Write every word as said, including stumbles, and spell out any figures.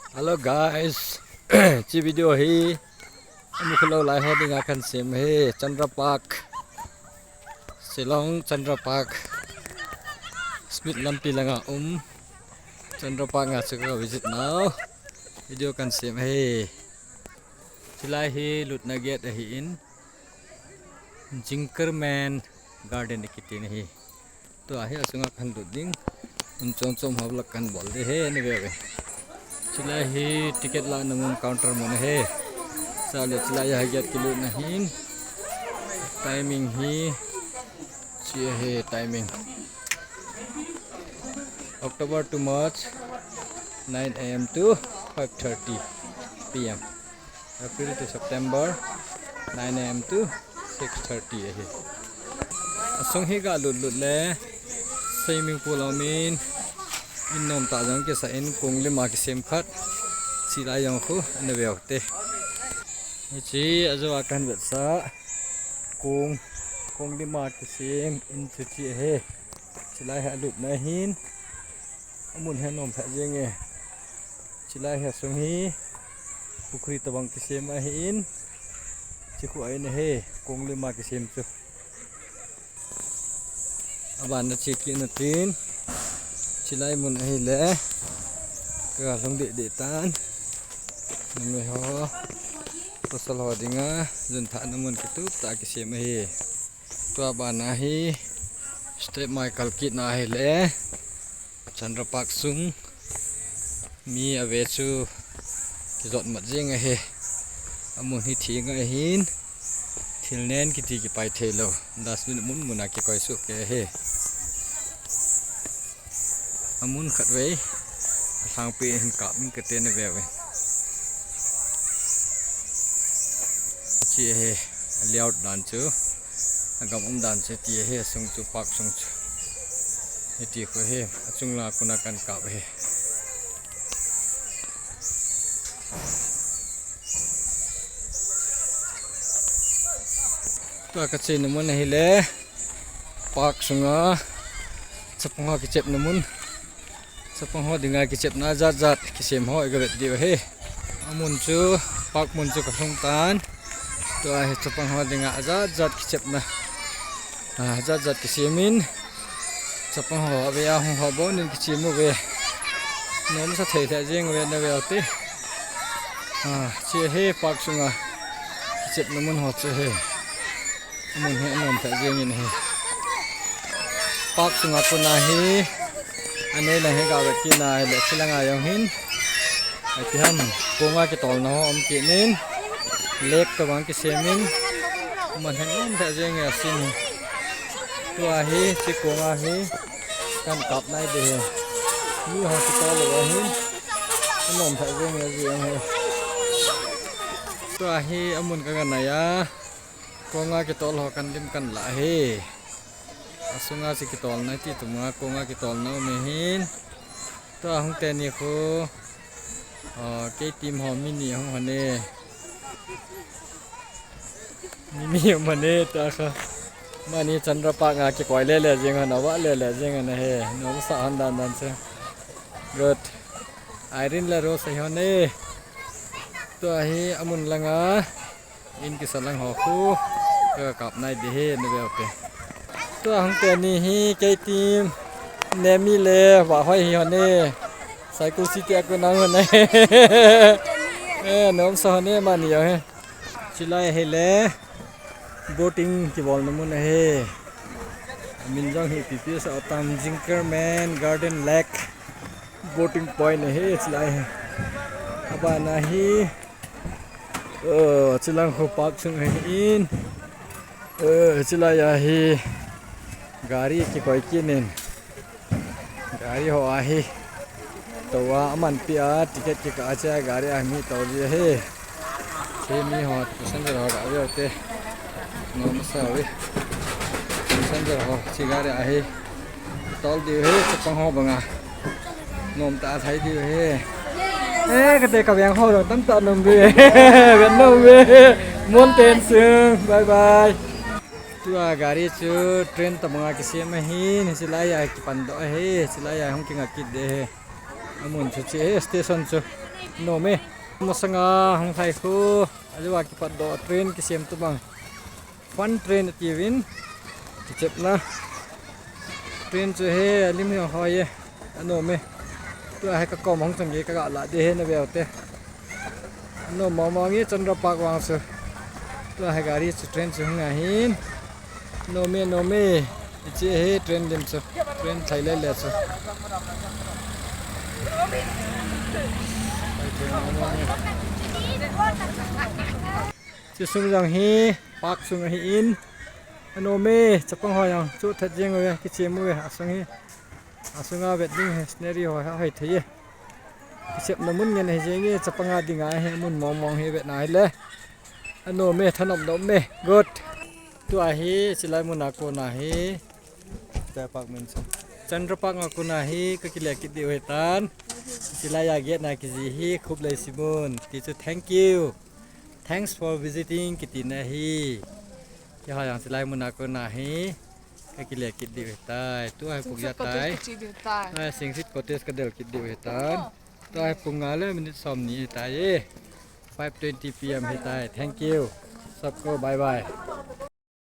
Hello guys, chi video hi amu khulo lai ho dinga kan sem hi Chandra Park, Shillong Chandra Park, Smith lampi langa um Chandra Park nga chu ka visit nau video kan sem hi. Chilai hi lutna gate ahi in, Jinkerman Garden kiti na hi. Tua hi asunga kan lut ding. Un chom chom hop lak kan bol de he ni ve ve. Chilai hi ticket la na mun counter mun he. Sa le chilai hi gate kilut na hin. Timing hi chi he timing. October to March, nine a m to five thirty p m. April to September, nine a m to six thirty ahi. Asung hi ga lut lut le swimming pool amin, in nom ta jong kisa in kung lima kisem khat. Chilai jong khu ana veu te. Hichi ajo akan vetsa kung kung lima kisem in chu chi ahi. Chilai hi alut na hin. Amun hi anom pha jeng e. Chilai hi asung hi pukhri tabang kisem ahi in. Chi khu ahi na he kung lima kisem chu. Aban na chi kit na tin. Chilai mun ahi le. Ka lung de de tan. Numei ho. Pasal ho dinga. Jun tha na mun kitup ta kisem ahi. Tua bana hi step mai kal kit na hi le Chandra Park sung mi ave chu kijot mat jing ahi. Amun hi thing ahin thil nen kiti kipai thei lo. Dustbin mun muna kikoi su ke ahi. Amun khat vei alhangpi hin kap min ka te na ve ve. Chi he layout dan chu agam um dan chu ti he sung chu park sung chu. Hiti khu he achung la kuna kan kap he. Tua ka che na mun ahi le park sunga chapang ho kichep na mun. Chapang ho dinga kichepna jat jat kisem ho i ga vet diu ahi. Amun chu park mun chu ka lhung tan. Tua hi chapang ho dinga jat jat kichepna. Ah, jat jat kisem in. Chapang ho ave a hung ho bon in kichem u ve. Nom sa thei thei jeng ve na ve te. Ah, chi he park sunga kichepna mun ho chu he. Mun hi anom ta jeng in hi. Park sunga kuna hi. Anei lang hi ga vet kit na hi le chi langa jong hin. Ai ti ham. Konga kitolna ho um kit in. Lake tabang kisem in. Mun hi anom ta jeng in asin hi. Tua hi chi konga hi. Kan kap nai de hi. Mi ho kitol lo hi. Anom ta jeng in aji jong hi. Tua hi amun ka ga nai a. Konga kitol ho kan lim kan la hi. Asunga si kitol na ti tunga konga kitol na um hin. Tua hung teni khu. Ah, kei team ho mini hung hane. Mini hung hane ta kha. Mani Chandra Park nga kikoi le le jing hana wa le le jing hana he. No sa han dan dan se. Good. Irene le Rose hone. Tua hi amun langa. In kisa lang ho khu ka kap nai de hi na ve te. Tua hung teni hi kei team Nemi le Vahoi hi hone. Cycle City a kuna hone. Eh, nom sa hone mani yo he. Chilai hi le boating kibol na mun ahi. Min jong hi P P S Otam Jinkerman Garden Lake boating point ahi chilai hi. Abana hi Oh, chilang ho park sung ahin. Oh, chilai a hi gari kikoi kit in. Gari ho ahi. Towa aman pi a ticket kikah a che gari a mi to ji ahi. Che mi ho passenger ho ga ve te. Nom sa ve. Passenger ho chi gari ahi. Tol diu he, chapang ho banga. Nom ta thai diu he. Eh, kate ka veng ho lo, tam ta nom ve. Ven nom ve. Mon ten sung. Bye bye. Tua gari chu train tabanga kisem ahin, chilai a kipan doh ahi, chilai a hung kinga kit de he. Amun chu hiche station chu. Nom e. Masanga hung lhai khu. Ajoa kipatdoh train kisem tobang. Fun train atiuvin. Kichepna. Train chu hi alim hi hoi e. Anom e. Tua hi kakom hung chang ge kaga la de hi naveu te. Anom mong mong e Chandra Park vang chu. Tua hi gari chu train chu hung ahin. Nom e, nom e. Hiche hi train lim chu. Train thai le le chu. Hiche sung jong hi park sung ahin. Anom e, chapang ho jong chu that jeng uve, kichem uve, asung hi. Asunga vet ding hi, scenery ho hi ahoi thei e. Kichepna mun ngen ahi jeng e, chapanga dinga hi, mun mong mong hi vetna hile. Anom e, thanom nom e, good. Tua hi, chilai muna kona hi. Tua park min chu. Chandra Park a kona hi, kakile kit diu hitan. Chilai a gate na kiji hi, Khublei Shibun. Ti chu thank you. Thanks for visiting, kitina hi. Keiho jong chilai muna kona hi. Kakile kit diu hitai. Tua hi pung ja tai. Tua hi Singsit Cottage kadel kit diu hitan. Tua hi pung nga le minute somni hitai e. Five twenty P M hitai. Thank you. Sabko bye bye.